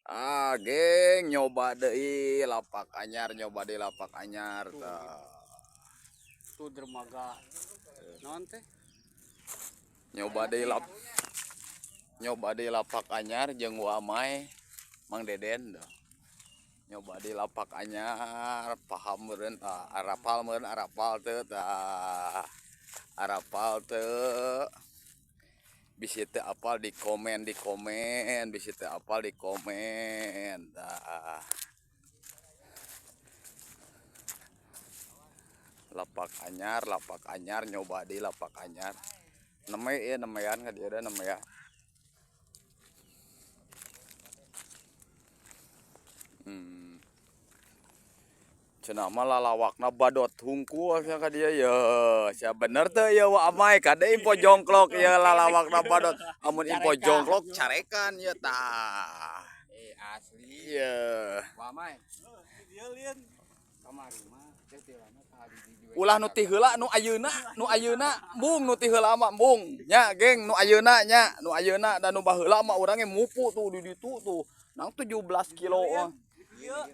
Ah, geng, nyoba deui lapak anyar, nyoba deui lapak anyar tah. Tuh dermaga. Naon teh? Nyoba deui lapak anyar jeung Wamai, Mang Deden tuh. Nyoba deui lapak anyar, paham meureun tah, arapal meureun, arapal teu tah? Arapal teu? Bisi teu apal di komen, di komen, bisi teu apal di komen tah. Lapak anyar, lapak anyar, nyoba di lapak anyar. Neme ieu, nemean ka dieu da, neme ya. Cenah mah lalawakna badot hungkul cenah ka dieu ye. Sia bener teu ieu, Wa Amai? Kade info jongklok ieu, lalawakna badot. Amun info jongklok carekan ieu tah. Eh, asli. Ieu. Wa Mai. Dia lian. Kamari mah teh tilana ka di Ulah nu ti heula, nu ayeuna, nu ayeuna embung, nu ti heula mah embung. Nya, geng, nu ayeuna nya, nu ayeuna dan nu baheula mah urang ge mupu tuh di ditu tuh. Nang 17 kilo. Iya.